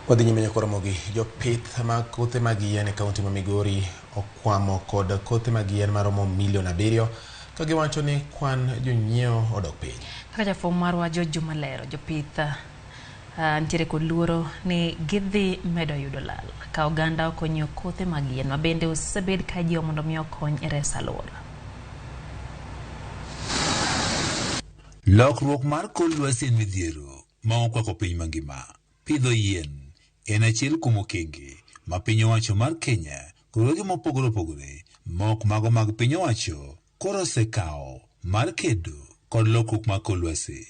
Wadhi nyime nyaka Ramogi. Jopith mag kothe mag yien e kaunti ma Migori okwamo kod kothe mag yien maromo milion 7 ka giwacho ni kwan jonyiewo odok piny. Kaka jafwambo marwa George Juma lero, jopith nitiere kod luoro ni gidhi medo yudo lal ka oganda ok onyiewo kothe mag yien ma bende osebed ka jiwo mondo mi okony e reso alwora. Lokruok mar kor lwasi en midhiero ma okwako piny mangima. Pidho yien en achiel kuom okenge ma piny owacho mar Kenya kod wege mopogore opogore ma ok mago mag piny owacho koro osekawo mar kedo kod lokruok mar kor lwasi.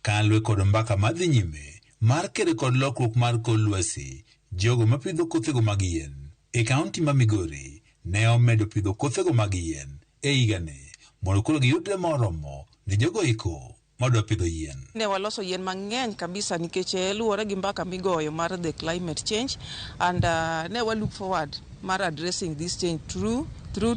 Kaluwore kod mbaka madhi nyime mar kedo kod lokruok mar kor lwasi, jogo mapidho kothego mag yien e kaunti ma Migori ne omedo pidho kothego mag yien e higani mondo koro giyudre moromo ne jogo eko madwa pidho yien. Ne waloso yien mang'eny kabisa nikech luwore gi mbaka migoyo mar the climate change and ne wa look forward mar addressing this change through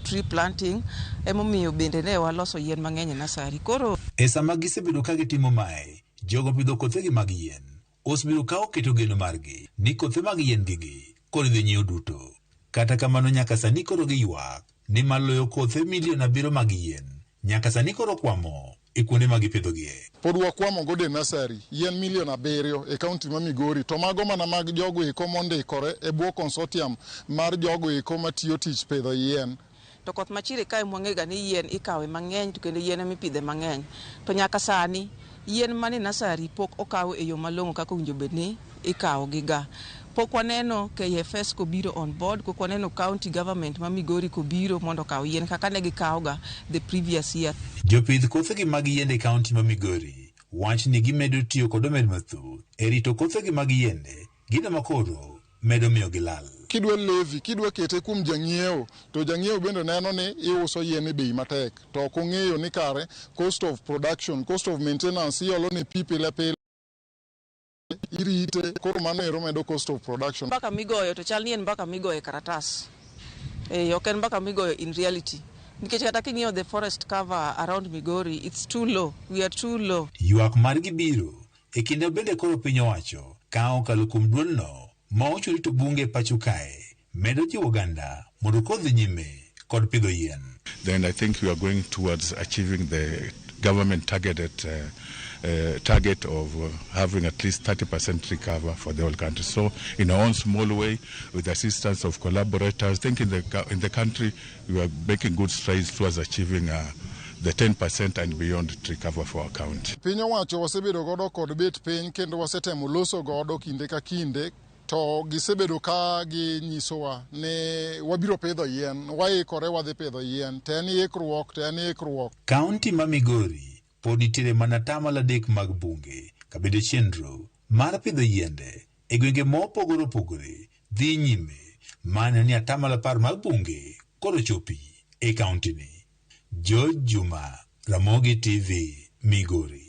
tree planting, emomiyo bende ne waloso yien mang'eny e nursery. Koro E sama gisebedo ka gitimo mae, jogo pidho kothegi mag yien osebedo ka oketo geno margi ni kothe mag yien gigi koro idhi nyiew duto. Kata kamano nyaka sani koro giywak ni maloyo kothe milion 7 mag yien nyaka sani koro kwamo e kuonde ma gipidhogie. Pod wakwamo godo e nursery yien milion 7 e kaunti ma Migori, to mago mana mag jogo eko mondikore e bwo consortium mar jogo eko matiyo tich pidho yien. To koth machire kae mwang'ega ni yien ikawe mang'eny to kendo yien emipidhe mang'eny. To nyaka sani yien mane nursery pok okaw e yo malong'o kaka owinjo bed ni ikawo gi ga. Pok waneno KFS kobiro on board, pok waneno county government ma Migori kobiro mondo okaw yien kaka ne gikawo ga the previous year. Jopidh kothegi mag yiende e kaunti ma Migori wach ni gimedo tiyo kod omenda mathoth e rito kothegi mag yiende, gino ma koro medo miyo gilal. Kidwa levy, kidwa kete kuom jang'iewo, to jang'iewo bende neno ni iuso yien e bei matek, to ok ong'eyo ni kare cost of production, cost of maintenance, iolo ne pi pile pile, irite, koro mano ero medo cost of production. Mbaka migoyo to chal ni en mbaka migoyo e karatas. Ok en mbaka migoyo in reality. Nikech kata king'iyo the forest cover around Migori, it's too low. We are too low. Ywak margi biro e kinde bende koro piny owacho ka okalo kuom duolno ma ocho rito bunge pacho kae medo jiwo oganda mondo kodhi nyime kod pidho yien. Then I think we are going towards achieving the government targeted target of having at least 30% tree cover for the whole country. So in our own small way, with the assistance of collaborators, I think in the country we are making good strides towards achieving the 10% and beyond tree cover for our county. Piny owacho wasebedo godo kod bet piny kendo wasetemo loso godo kinde ka kinde, to gisebedo ka ginyisowa ni wabiro pidho yien, waikore wadhi pidho yien, to en ikruok, to en ikruok. Kaunti ma Migori pod nitiere mana atamalo 3 mag bunge kabende chenro mar pidho yiende e gwenge mopogore opogore dhi nyime maneno ni atamalo 10 mag bunge koro chopi e kaunti ni. George Juma, Ramogi TV, Migori.